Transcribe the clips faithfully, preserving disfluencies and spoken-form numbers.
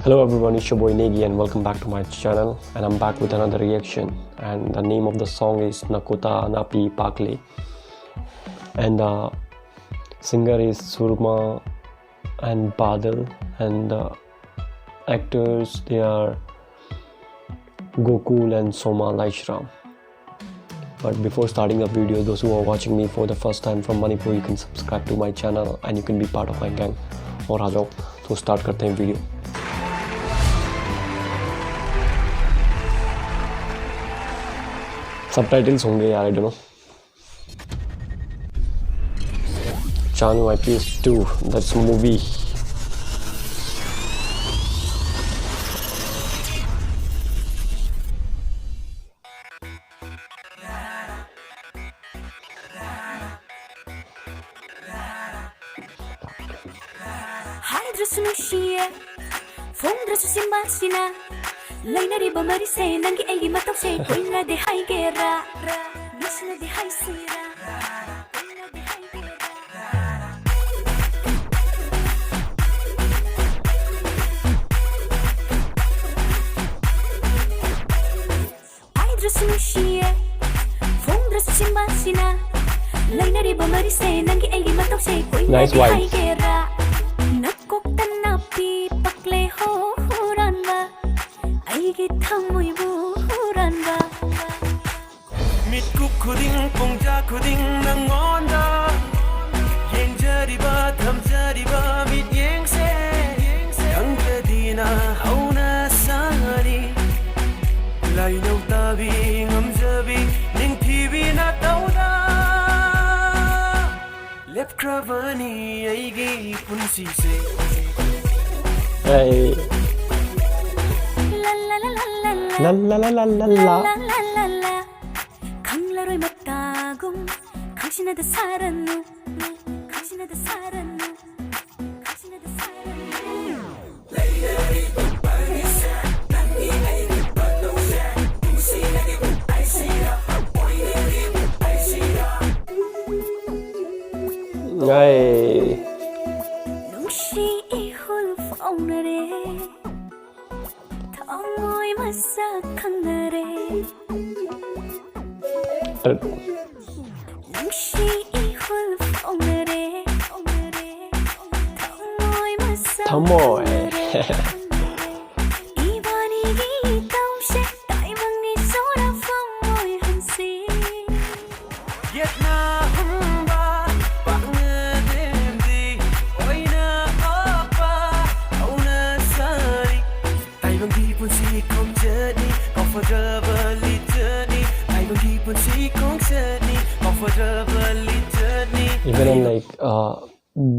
Hello everyone, it's your boy Negi and welcome back to my channel. And I'm back with another reaction. And the name of the song is Nakuta Napi Pakle. And the singer is Surma and Badal. And the actors, they are Gokul and Soma Laishram. But before starting the video, those who are watching me for the first time from Manipur, you can subscribe to my channel and you can be part of my gang. और आ जाओ, तो start करते हैं video. Subtitles होंगे यार, I don't know. Chanu I P S two, that's a movie. ꯍꯥꯏꯗ꯭ꯔꯁꯨ ꯅꯨꯡꯁꯤꯌꯦ, ꯐꯣꯡꯗ꯭ꯔꯁꯨ ꯆꯤꯟꯕꯥꯜꯁꯤꯅ꯫ ꯂꯩꯅꯔꯤꯕ ꯃꯔꯤꯁꯦ ꯅꯪꯒꯤ ꯑꯩꯒꯤ ꯃꯇꯧꯁꯦ ꯀꯨꯏꯅꯗꯤ ꯍꯥꯏꯒꯦꯔꯥ, ꯅꯨꯡꯁꯤꯅꯗꯤ ꯍꯥꯏꯁꯤꯔꯥ, ꯀꯨꯏꯅꯗꯤ ꯍꯥꯏꯒꯦꯔꯥ꯫ ꯍꯥꯏꯗ꯭ꯔꯁꯨ ꯅꯨꯡꯁꯤꯌꯦ, ꯐꯣꯡꯗ꯭ꯔꯁꯨ ꯆꯤꯟꯕꯥꯜꯁꯤꯅ꯫ ꯂꯩꯅꯔꯤꯕ ꯃꯔꯤꯁꯦ ꯅꯪꯒꯤ ꯑꯩꯒꯤ ꯃꯇꯧꯁꯦ ꯀꯨꯏꯅꯗꯤ Nice vibes. ꯍꯥꯏꯒꯦꯔꯥ? ꯅꯀꯣꯛꯇ ꯅꯥꯄꯤ ꯄꯛꯂꯦ ꯍꯣ ꯍꯨꯔꯥꯟꯕ, ꯑꯩꯒꯤ ꯊꯃꯣꯏꯕꯨ ꯍꯨꯔꯥꯟꯕ꯫ ꯃꯤꯠꯀꯨꯞ ꯈꯨꯗꯤꯡ, ꯄꯨꯡꯖꯥ ꯈꯨꯗꯤꯡ ꯅꯪꯉꯣꯟꯗ ꯌꯦꯡꯖꯔꯤꯕ, ꯊꯝꯖꯔꯤꯕ ꯃꯤꯠꯌꯦꯡꯁꯦ ꯅꯪꯒꯗꯤꯅ ꯍꯧꯅ ꯁꯥꯔꯤ꯫ ꯂꯥꯏꯅꯧ ꯇꯥꯕꯤ ꯉꯝꯖꯕꯤ ꯅꯤꯡꯊꯤꯕꯤ ꯅꯇꯧꯗ ꯂꯦꯞꯈ꯭ꯔꯕꯅꯤ ꯑꯩꯒꯤ ꯄꯨꯟꯁꯤꯁꯦ꯫ Hey. La la la la la la. La la la la la la. La la la la la. ꯈꯪꯂꯔꯣꯏ ꯃꯇꯥꯒꯨꯝ ꯈꯪꯁꯤꯟꯅꯗ ꯁꯥꯔꯅꯨ, ꯈꯪꯁꯤꯟꯅꯗ ꯁꯥꯔꯅꯨ, ꯈꯪꯁꯤꯟꯅꯗ ꯁꯥꯔꯅꯨ꯫ Hey. ꯅꯨꯡꯁꯤ ꯏꯍꯨꯜ ꯐꯥꯎꯅꯔꯦ꯫ ꯈꯪꯅꯔꯦ꯫ ꯅꯨꯡꯁꯤ ꯏꯍꯨꯜ ꯐꯥꯎꯅꯔꯦ꯫ ꯊꯃꯣꯏ ꯃꯁꯛ ꯊꯃꯣꯏ꯫ ꯈꯪꯅꯔꯦ꯫ ꯏꯕꯥꯅꯤꯒꯤ ꯏꯇꯧꯁꯦ ꯇꯥꯏꯕꯪꯒꯤ ꯆꯨꯔꯐꯝ ꯑꯣꯏꯍꯟꯁꯤ꯫ ꯌꯦꯠꯅ ꯍꯨꯝꯕ ꯄꯥꯛꯅ ꯂꯦꯝꯗꯤ ꯑꯣꯏꯅ ꯑꯣꯛꯄ ꯍꯧꯅ ꯁꯥꯔꯤ꯫ ꯇꯥꯏꯕꯪꯒꯤ ꯄꯨꯟꯁꯤ ꯈꯣꯡꯆꯠꯅꯤ, comfortable ꯂꯤꯆꯠꯅꯤ꯫ ꯇꯥꯏꯕꯪꯒꯤ ꯄꯨꯟꯁꯤ ꯈꯣꯡꯆꯠꯅꯤ, comfortable ꯂꯤꯆꯠꯅꯤ꯫ Even I'm like, uh,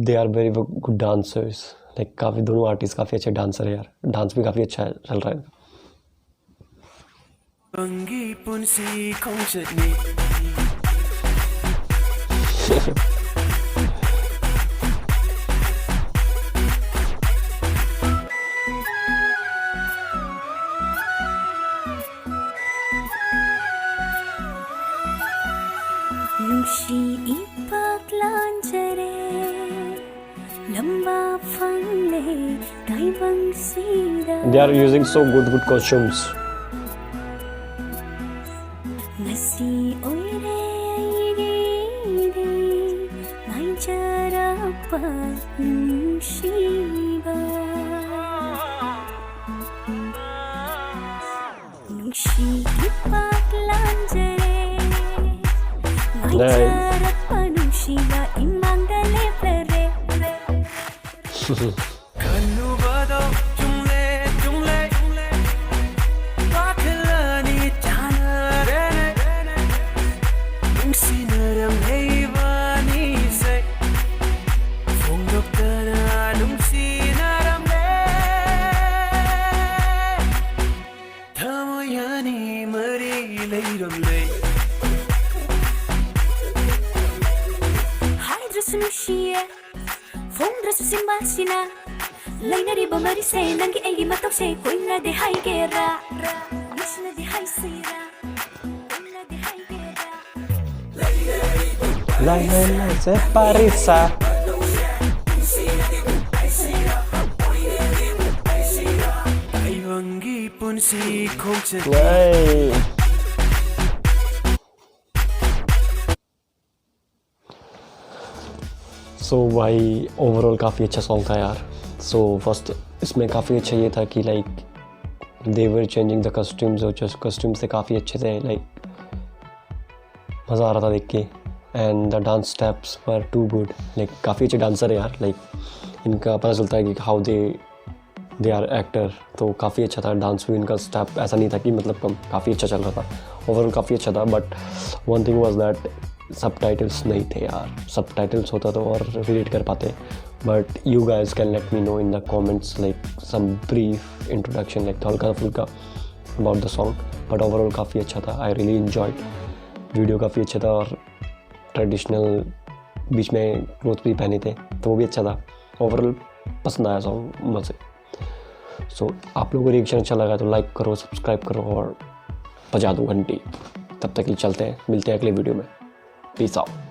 they are very good dancers. Like काफी दोनों आर्टिस्ट काफी अच्छे डांसर है यार, डांस भी काफी अच्छा चल रहा है इनका। ꯇꯥꯏꯕꯪꯒꯤ ꯄꯨꯟꯁꯤ ꯈꯣꯡꯆꯠꯅꯤ꯫ ꯅꯨꯡꯁꯤ ꯏꯄꯥꯛ ꯂꯥꯟꯖꯔꯦ꯫ ꯂꯝꯕꯥ ꯐꯪꯂꯦ ꯇꯥꯏꯕꯪꯁꯤꯗ꯫ They are using so good, good costumes. ꯉꯁꯤ ꯑꯣꯏꯔꯦ ꯑꯩꯒꯤꯗꯤ ꯉꯥꯏꯖꯔꯛꯄ ꯅꯨꯡꯁꯤꯕ꯫ ꯅꯨꯡꯁꯤ ꯏꯄꯥꯛ ꯂꯥꯟꯖꯔꯦ꯫ ꯉꯥꯏꯖꯔꯛꯄ ꯅꯨꯡꯁꯤꯕ ꯏꯃꯥꯡꯗ ꯂꯦꯞꯂꯔꯦ꯫ ꯈꯜꯂꯨꯕꯗꯣ ꯆꯨꯝꯂꯦ, ꯆꯨꯝꯂꯦ, ꯆꯨꯝꯂꯦ꯫ ꯋꯥꯈꯜ ꯑꯅꯤ ꯆꯥꯟꯅꯔꯦꯅꯦ꯫ ꯅꯨꯡꯁꯤꯅꯔꯝꯂꯦ ꯏꯕꯥꯅꯤꯁꯦ꯫ ꯐꯣꯡꯗꯣꯛꯇꯅ ꯅꯨꯡꯁꯤꯅꯔꯝꯂꯦ꯫ ꯊꯃꯣꯏ ꯑꯅꯤ ꯃꯔꯤ ꯂꯩꯔꯝꯂꯦ꯫ ꯍꯥꯏꯗ꯭ꯔꯁꯨ ꯅꯨꯡꯁꯤꯌꯦ, ꯐꯣꯡꯗ꯭ꯔꯁꯨ ꯆꯤꯟꯕꯥꯜꯁꯤꯅ꯫ ꯂꯩꯅꯔꯤꯕ ꯃꯔꯤꯁꯦ ꯅꯪꯒꯤ ꯑꯩꯒꯤ ꯃꯇꯧꯁꯦ ꯀꯨꯏꯅꯗꯤ ꯍꯥꯏꯒꯦꯔꯥ? ꯅꯨꯡꯁꯤꯅꯗꯤ ꯍꯥꯏꯁꯤꯔꯥ? ꯀꯨꯏꯅꯗꯤ ꯍꯥꯏꯒꯦꯔꯥ? ꯂꯥꯏꯅ ꯂꯩꯁꯦ ꯄꯥꯔꯤꯁꯥ꯫ ꯇꯥꯏꯕꯪꯒꯤ ꯄꯨꯟꯁꯤ नहीं। सो भाई, ओवरऑल काफ़ी अच्छा सॉन्ग था यार। सो फर्स्ट इसमें काफ़ी अच्छा ये था कि like they were changing the costumes, जो कस्ट्यूम्स थे काफ़ी अच्छे थे, लाइक मज़ा आ रहा था देख के। And the dance steps were too good, like काफ़ी अच्छे डांसर है यार। लाइक इनका पता चलता है कि how they they are actor. तो काफ़ी अच्छा था डांस भी इनका, स्टेप ऐसा नहीं था कि मतलब कम, काफ़ी अच्छा चल रहा था, ओवरऑल काफ़ी अच्छा था। But one thing was that सब टाइटल्स नहीं थे यार। सब टाइटल्स होता तो और रिलेट कर पाते। But you guys can let me know in the comments, like, some brief introduction, like, हल्का फुल्का about the song. But overall काफ़ी अच्छा था, आई रियली इन्जॉयड। वीडियो काफ़ी अच्छा था और ट्रेडिशनल बीच में क्लोथ भी पहने थे, तो वो भी अच्छा था। ओवरऑल पसंद आया सॉन्ग मुझे। सो आप लोगों को रिएक्शन अच्छा लगा तो लाइक करो, सब्सक्राइब करो और बजा दो घंटी। तब तक के लिए चलते हैं, मिलते हैं अगले वीडियो में। Peace out.